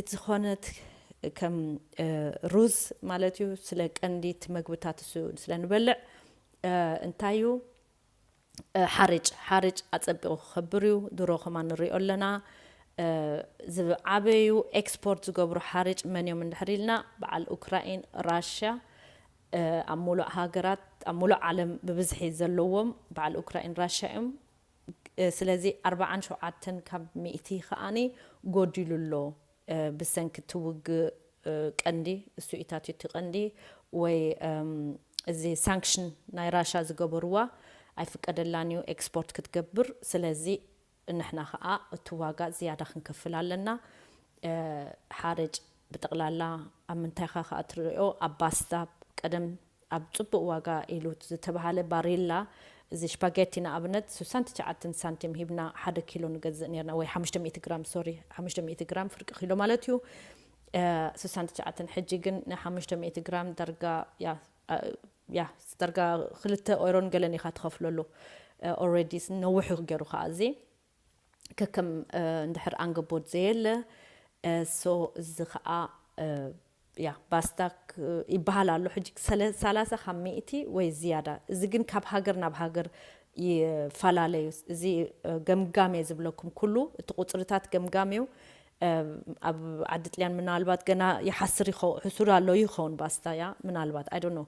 እቲ ዝኾነት ከም ሩዝ ማለት እዩ። ስለ ቀንዲ እቲ መግብታት እሱ ስለ ንበልዕ እንታይ እዩ ሓርጭ፣ ሓርጭ ኣጸቢቑ ክኸብር እዩ። ድሮ ከማን ንሪኦ ኣለና። ዝዓበዩ ኤክስፖርት ዝገብሩ ሓርጭ መን እዮም እንድሕር ኢልና፣ በዓል ኡክራይን፣ ራሽያ፣ ኣብ ሙሉእ ሃገራት፣ ኣብ ሙሉእ ዓለም ብብዝሒ ዘለዎም በዓል ኡክራይን፣ ራሽያ እዮም። ስለዚ ኣርባዓን ሸውዓተን ካብ ሚእቲ ከኣኒ ጎዲሉ ኣሎ ብሰንኪ እቲ ውግእ። ቀንዲ እሱ ኢታት እቲ ቀንዲ ወይ እዚ ሳንክሽን ናይ ራሻ ዝገበርዋ ኣይፍቀደላን እዩ ኤክስፖርት ክትገብር። ስለዚ ንሕና ከዓ እቲ ዋጋ ዝያዳ ክንከፍል ኣለና። ሓርጭ ብጠቕላላ ኣብ ምንታይካ ከዓ ትሪኦ ኣብ ባስታ ቀደም ኣብ ጽቡቕ ዋጋ ኢሉ ዝተባሃለ ባሪላ እዚ ሽፓጌቲ ንኣብነት ስሳን ትሽዓተን ሳንቲም ሂብና ሓደ ኪሎ ንገዝእ ነርና፣ ወይ ሓሙሽተ ሚእቲ ግራም፣ ሶሪ፣ ሓሙሽተ ሚእቲ ግራም ፍርቂ ኪሎ ማለት እዩ። ስሳን ትሽዓተን። ሕጂ ግን ንሓሙሽተ ሚእቲ ግራም ዳርጋ ያ ያ ዳርጋ ክልተ ኦይሮን ገለን ኢኻ ትኸፍለሉ። ኦልሬዲ ነዊሑ ገይሩ ከዓ እዚ ከከም እንድሕር ኣንገቦት ዘየለ ሶ እዚ ከዓ ያ ባስታ ይበሃል ኣሎ ሕጂ ሰላሳ ካብ ሚእቲ ወይ ዝያዳ። እዚ ግን ካብ ሃገር ናብ ሃገር ይፈላለዩ። እዚ ገምጋም እየ ዝብለኩም፣ ኩሉ እቲ ቁፅርታት ገምጋም እዩ። ኣብ ዓዲ ጥልያን ምናልባት ገና ይሓስር ይኸው ሕሱር ኣሎ ይኸውን ባስታ ያ ምናልባት I don't know።